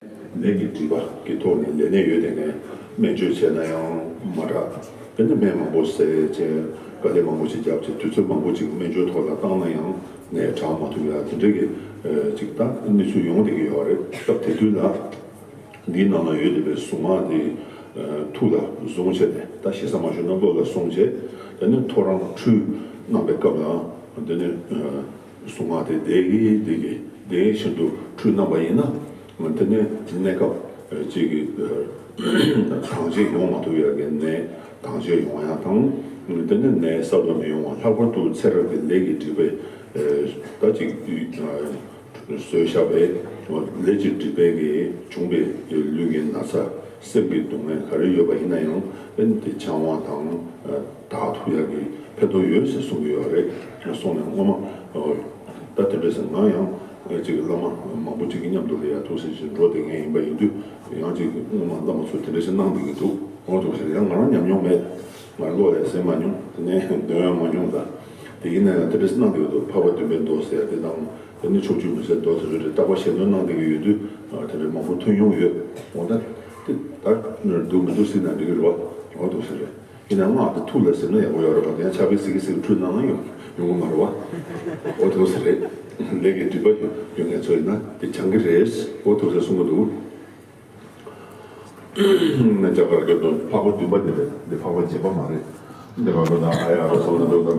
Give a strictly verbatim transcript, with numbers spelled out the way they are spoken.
ནད་ཀྱི་སྒྲིབ་པ་གི་ཐོག་ནས་ལས་ནད་ཡོད་དེ་ནས་སྨན་བཅོས་བྱས་ན་ཡང་མ་དྲག་དེ་ནས་སྨན་མང་པོ་བཟས་བྱས་དཀའ་ལས་མང་པོ་ཞིག་བརྒྱབ་བྱས་དུས་ཚོད་མང་པོ་ཞིག་སྨན་བཅོས་ཐོག་ལ་བཏང་ན་ཡང་ནད་དྲག་མ་ཐུབ་ཡ་དེ་འདྲ་གི་ཅིག་ད་གནས་ཚུལ་ཡོང་བསྡད་ཀྱི་ཡོད་རེད། སྐབས་དེ་དུས་ལ་འདིའི་ནང་ལ་ཡོད་བསྡད་པའི་གཟུངས་སྔགས་དེ་ཐུགས་ལ་བཟུང་བྱས་ནས་ད་ཞེ་ས་མ་ཞུ་ན་བློ་ལ་བཟུང་བྱས་དེ་ནས་ཐོ་རངས་ཁྲུས་གནང་པའི་སྐབས་ལ་དེ་ནས། གཟུངས་སྔགས་དེ་བཟླས་ཀྱིན་བཟླས་ཀྱིན་བཟླས་བཞིན་དུ་ཁྲུས་གནང་པ་ཡིན་ན། དེ་ནས་གནས་སྐབས་གཅིག་གི་དང་བྱེད་ཡོང་མ་ཐུབ་ཡག་གི་ནད་དང་བྱེད་ཡོང་ཡག་དང་། དེ་ནས་ནད་གསར་དུ་མི་ཡོང་བ། ལྷག་པར་དུ་ཚེ་རབས་ཀྱི་ལས་ཀྱི་སྒྲིབ་པས་ད་ཅིག་བཟོས་བཞག་པའི་ལས་ཀྱི་སྒྲིབ་པའི་གི་བྱུང་བའི་ལུས་ཀྱི་ན་ཚ། སེམས་ཀྱི་སྡུག་བསྔལ་ག་རེ་ཡོད་པ་ཡིན་ན་ཡང་། དེ་བྱང་བ་དང་དག་ཐུབ་ཡག་གི་ཕན་ཐོགས་ཡོད་ཟེར་གསུང་གི་ཡོད་རེད། སོང་ནས་སྔོན་མ་ད་དེ་འདྲ་ཟེར། ང་ཡང་ཅིག་བླ་མ་མང་པོ་ཅིག་གི་མཉམ་དུ་ལ་ཡ་ཐུགས་སྲས་ཅིག་འགྲོ་བསྡད་མཁན་ཡིན་པ་ཡིན་དུས། ཡང་ཅིག་སྔོན་མ་བླ་མ་ཚོས་དེ་འདྲ་ཞིག་གནང་བསྡད་ཀྱི་འདུག་འོ་ཐུགས་སྲས། ཡང་ང་རང་ཉམས་མྱོང་མེད། ང་བློ་ལ་ཟིན་མ་མྱོང་། དེ་ནས་འདོན་ཡང་མ་མྱོང་། ད་དེ་ཡིན་ན་ཡང་དེ་འདྲ་ཞིག་གནང་བསྡད་ཀྱི་འདུག་འཕགས་པ་སྡུམ་པའི་མདོ་ཟེར་ཡ་དེ་དང་། དེ་ནས་ཕྱོགས་བཅུའི་མུན་སེལ་མདོ་དེ་ཚོ་རེད། རྟག་པར་ཞལ་འདོན་གནང་བསྡད་ཀྱི་ཡོད་དུས། དེ་འདྲ་མང་པོ་ཐོན་མྱོང་ཡོད། འོ་ད་དེ་ད་འདུག་མི་འདུག་ཟེར་ན་འགྲིག་གི་རེད་བ། འོ་འདུག་ཟེར་རེད། ཡིན་ན་སྔགས་དེ་ཐུགས་ལ་ཟིན་ན་ཡག་པོ་ཡོད་རེད་བ། དེ་ཡང་ཕྱག་དཔེ་གཟིགས་གི་གཟིགས་ཁྲུས་གནང་ན་ཡོང་ཡོང་གི་མ་རེད་བ། འོ་འདུག་ཟེར་རེད། ལས་ཀྱི་སྒྲིབ་པ་ཡོད་མཁན་ཚོ་ཡིན་ན་དེ་སྦྱང་གི་རེད། འོ་འདུག་ཟེར་གསུང་གི་འདུག་ནས་རྒྱ་གར་སྐད་དུ་འཕགས་པ་བདུན་པ་དེ་རེད། འདི་འཕགས་པ་བརྒྱད་པ་མ་རེད། འདི་འཕགས་པ་དང་ཨ་ཡ་ར་སོ་ན་འདུག་དང་